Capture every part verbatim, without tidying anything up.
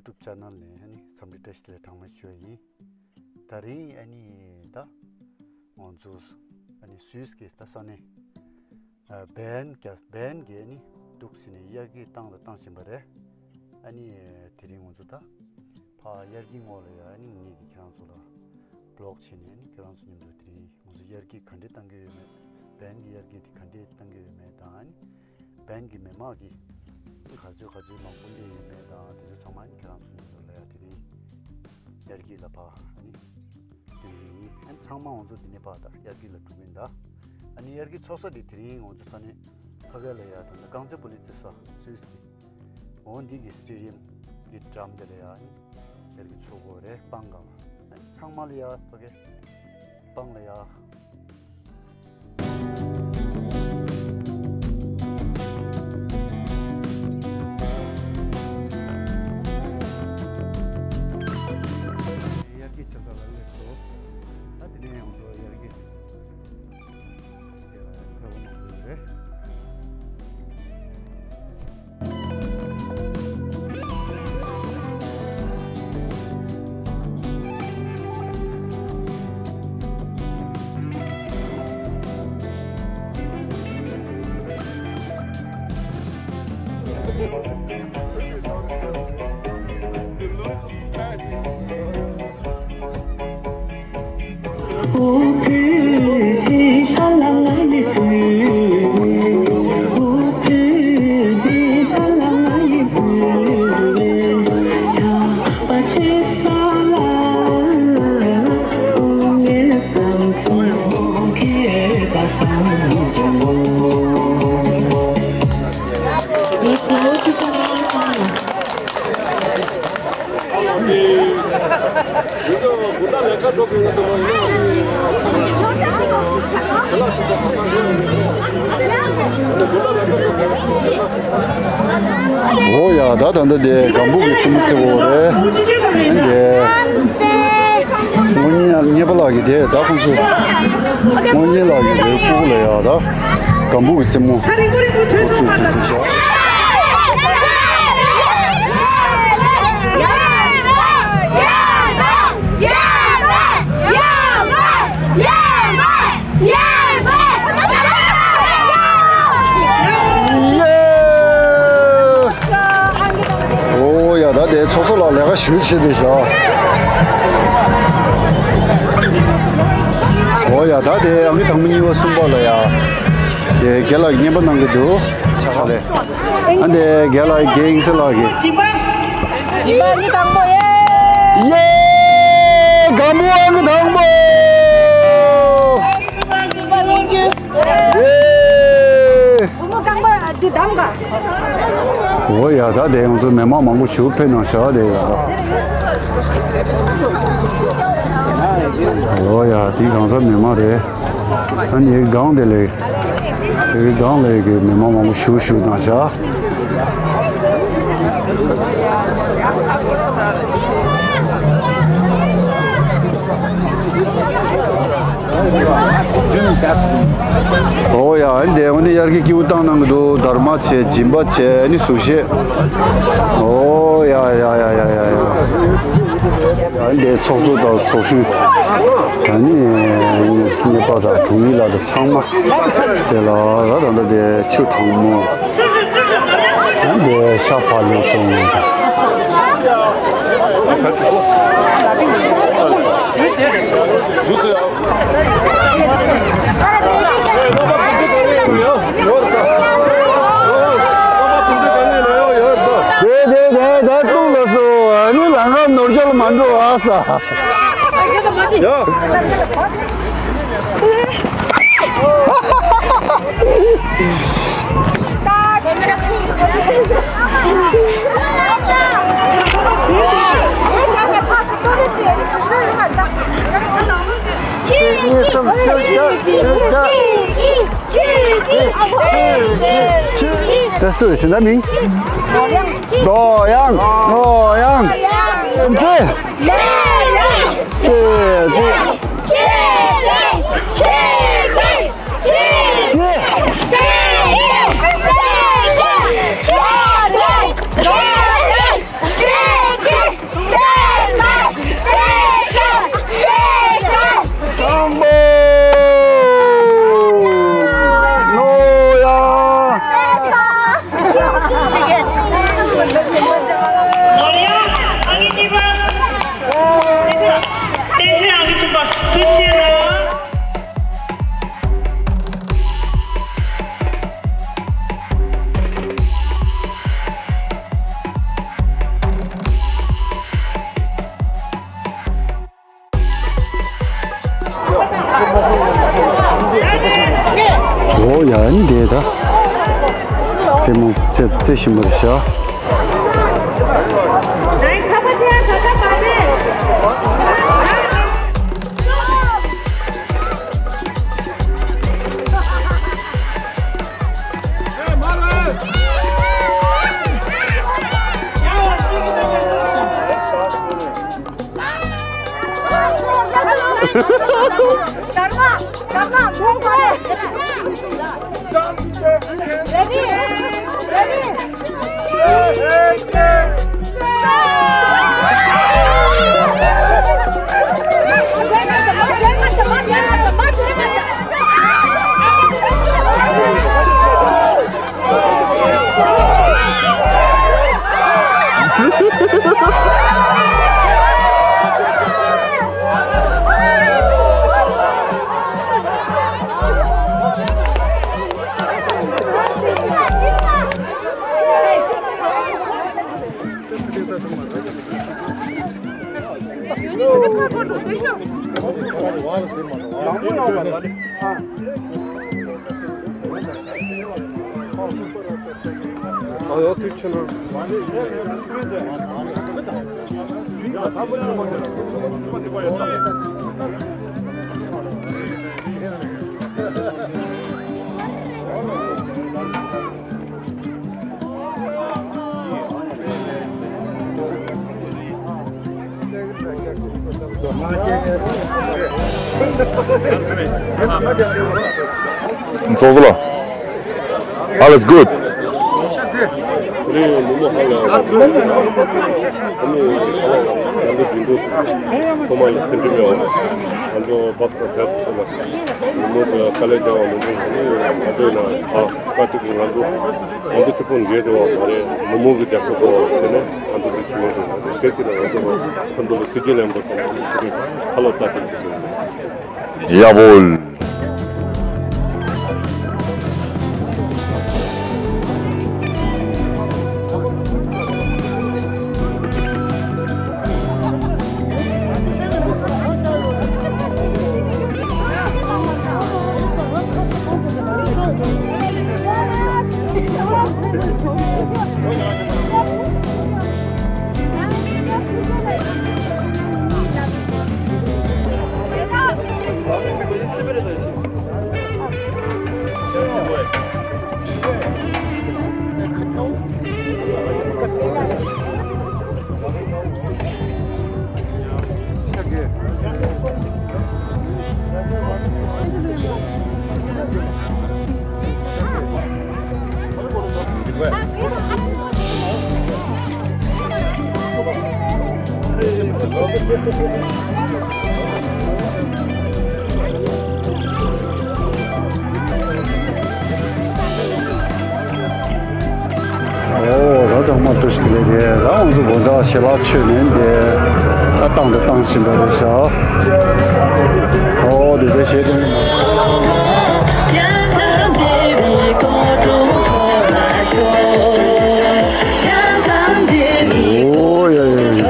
YouTube channel ནས་ཨ་ནི་འཚམས་འདྲི་བཀྲ་ཤིས་བདེ་ལེགས་གྲངས་མེད་ཞུ་བ་ཡིན། ད་རིང་ཨ་ནི་ད་ང་ཚོ་ཨ་ནི་སུད་སི་གི་ད་ས་གནས་ཨ་བན་གྱི་བན་གྱི་ཨ་ནི་འདུག་ཟེར་ནས་དབྱར་སྐྱིད་བཏང་དང་བཏང་བཞིན་པ་རེད། ཨ་ནི་དེ་རིང་ང་ཚོ་ད་ཕ་དབྱར་སྐྱིད་སྔོན་ལ་ཡ་ཨ་ནི་ངེད་ཀྱིས་ཁྱེད་རང་ཚོ་ལ་བི་ལོག་བྱས་ནས་ཨ་ནི་ཁྱེད་རང་ཚོ་མཉམ་དུ་དེ་རིང་ང་ཚོ་དབྱར་སྐྱིད་ག་འདྲས་བཏང་གི་ཡོད་མེད། བན་གྱི་དབྱར་སྐྱིད་དེ་ག་འདྲས་བཏང་གི་ཡོད་མེད་དང་ཨ་ནི། བན་གྱི་མི་མང་གིས་ག་ཚོད་ག་ཚོད་མང་པོ་སླེབས་ཡོད་མེད་དང་དེ་ཚོ་ཚང་མ་ཨ་ནི་ཁྱེད་རང་ཚོ་མཉམ་དུ་ལ་ཡ་དེ་རིང་དབྱར་སྐྱིད་ལ་ཕར་ཨ་ནི་སྟོན་གྱི་ཡིན། ཨ་ནི་ཚང་མ་ང་ཚོ་འདི་ནས་ཕར་ད་དབྱར་སྐྱིད་ལ་འགྲོ་གི་ཡིན་ད། ཨ་ནི་དབྱར་སྐྱིད་ཚོགས་ས་འདི་དེ་རིང་ང་ཚོ་ས་གནས་ཕ་གི་ལ་ཡ་ད་ནི་རྐང་རྩེད་སྤོ་ལོ་རྩེ་ས་སུད་སི་འོ་འདི་གི་སི་ཊེ་ཌི་ཡམ་གི་འགྲམ་དེ་ལ་ཡ་ཨ་ནི་དབྱར་སྐྱིད་ཚོགས་ཀྱི་ཡོད་རེད། སྤང་སྒང་ལ་ཨ་ནི་ཚང་མ་ལ་ཡ་ཕ་གི་སྤང་ལ་ཡ། དབྱར་སྐྱིད་ཆ་ཚང་ལ་སླེབས་སོང་། ད་དེ་ནས་ང་ཚོ་དབྱར་སྐྱིད་དེ་ལ་ཕེབས་པ་མང་པོ་ཡོད་རེད། འོ་ཡ་ད་ད་ལྟ་དེ་སྒམ་པོ་གི་རྩེད་མོ་རྩེ་གོ་རེད། དེ་དངོས་གཉེན་གཉེན་པ་ལགས་ཀྱི་དེ་ད་ཁོང་ཚོ་དངོས་གཉེན་ལགས་ཀྱི་དེ་སྤུ་གུ་ལ་ཡ་ད་སྒམ་པོ་གི་རྩེད་མོ་འགོ་ཚུགས་ཚུགས་དེ་ཤག་ཨོ་ཡ་ད་དེ་ཚོགས་གཙོ་ལགས་ལས་ཀ་ཞུ་བྱེད་དེ་ཤག་ཨོ་ཡ་ད་དེ་ཨང་ཀི་དང་པོ་གཉིས་པ་གསུམ་པ་ལ་ཡ་དེ་རྒན་ལགས་ཀྱིས་བརྙན་པར་གནང་གི་འདུག་ཆ་ལེ། ཨ་འདི་རྒན་ལགས་རྒན་ཡིན་ས་ལགས་ཀྱིས། ཡེ། སྒམ་པོ་ཨང་ཀི་དང་པོ། ཡེ། འོ་ཡ་ད་དེ་ང་ཚོ་མི་མང་མང་པོ་ཞིག་ཕེབས་གནང་ཤག་དེ་ཡ། འོ་ཡ་དེ་གང་ཟག་མི་མང་རེད། ཨ་ནི་སྒང་དེ་ལས། དེ་གི་སྒང་ལས་ཀྱི་མི་མང་མང་པོ་ཞུ་ཞུ་དང་བྱ། ཨོ་ཡ་ཨ་ནི་དེ་འོ་ནི་དབྱར་གྱི་སྐྱིད་པོ་བཏང་གནང་གི་འདུག་དར་མ་བྱས་སྦྱིན་པ་བྱས་ཨ་ནི་གཟུགས་བཞེས། ཨོ་ཡ་ཡ་ཡ་ཡ་ཡ་ཡ། ཨ་ནི་དེ་ཚོགས་གཙོ་དང་ཚོགས་གཞོན། ཨ་ནི་གཉེར་པ་དང་དྲུང་ཡིག་ལགས་དང་ཚང་མ། དེ་ལ་ད་ལྟ་དེ་ཆུ་གྲང་མོ། ཨ་ནི་དེ་ཤ་ཕག་ལེབ་བཙོང་། དེ་དེ་དེ་ད་ལྟུང་ལ་སོ་ཨ་ནི་ལང་ཀ་ནོར་སྐྱོད་ལ་མ་འགྲོ་ཨ་ས། ད་སུ་ཞིག་ན་མིང་། རྡོ་གཡང་། རྡོ་གཡང་། ཨེམ་ཆི། ཨེམ་ཆི། ཡ་ནི་དེ་ད། རྩེད་མོ་རྩེ་རྩེ་བཞིན་པ་རེད་ཤག It's over. All is good. ང་ཚོ་གཅིག་པུ་མཇལ་ཆོག་པ་མ་རེད། མི་མང་གི་རྒྱབ་སྐྱོར་དང་དེ་ནས་ང་ཚོ་གི་ཞུ་ཡོད་འདུག་དེ་ཚོ་ལ་ང་ཚོ་ཁ་ཐུག་ལ་ཐུགས་རྗེ་ལེགས་འབུལ་དང་ཁ་ལོ་བཀྲ་ཤིས་བདེ་ལེགས། ཡ་བོ། ཨོ་ར་ཅང་མ་ཏོ་ཞིག་ལས་དེ་ར་ང་ཚོ་དགོང་དག་ཞལ་ལག་མཆོད་ནས་དེ་ད་བཏང་དེ་བཏང་བཞིན་པ་རེད་ཤག་ཨོ་དེ་དེ་ཞེས་དེ། ཨོ་ཡ་ཡ་ཡ།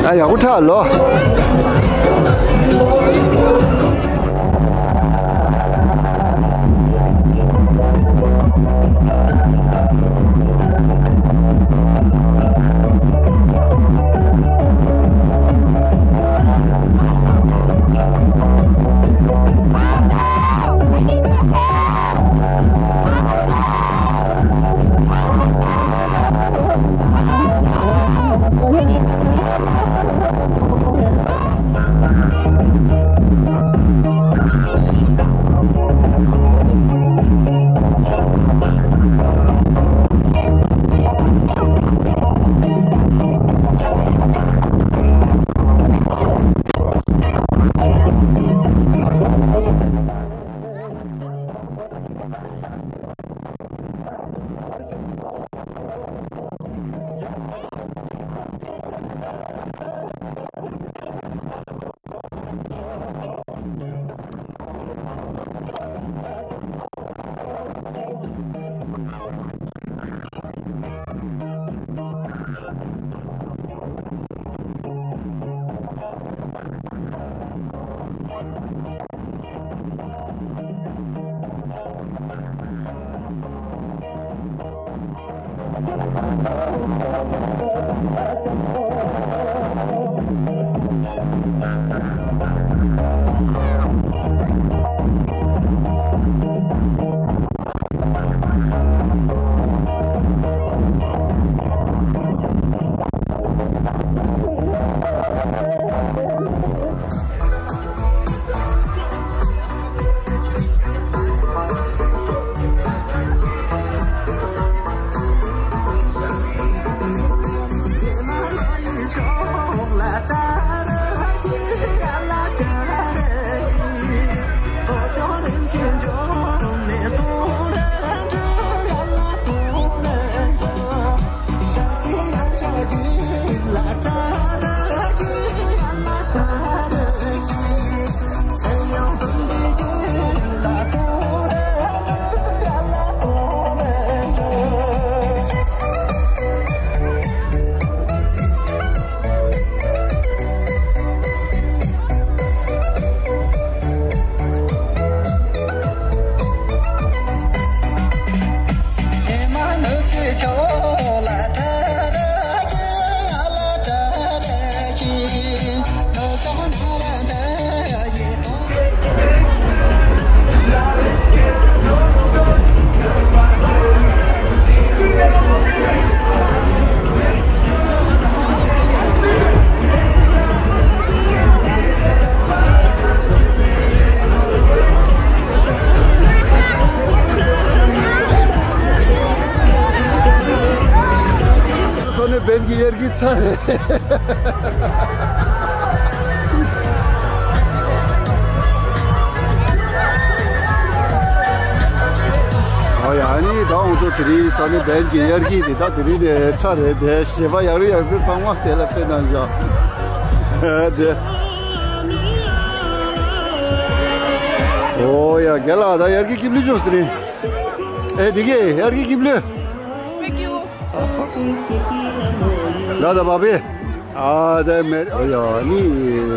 ཨ་ཡག་པོ་འཁྲབ་ལོ། སོ་ནི་བན་གྱི་ཡར་གྱི་ཚ་རེད། ཨ་ཡ། ཨ་ནི་ད་ང་ཚོ་དེ་རིང་ས་ནི་བན་གྱི་ཡར་གྱི་དེ་ད་དེ་རིང་ནས་ཚ་རེད་དེ། ཞེས་པ་ཡག་རེད། ཡག་རེད། ཚང་མ་དེ་ལ་དཔེ་གནང་བཞག་དེ། ཨོ་ཡ། རྒན་ལགས་ད་ཡར་གྱི་སྐྱིབས་ལུས་བྱུང་ཟེར་ནི། ཨེ་དེ་གས་ཡར་གྱི་སྐྱིབས་ལུས། ལ་ད་བ་བེ། ཨ་ད་མེ། ཨོ་ཡ། ནི་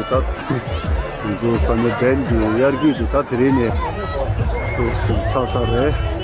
ད་ཚོ་ས་ནི་བན་གྱི་ཡར་གྱི་དེ་ད་དེ་རིང་ནས་ཚ་ཚ་རེད།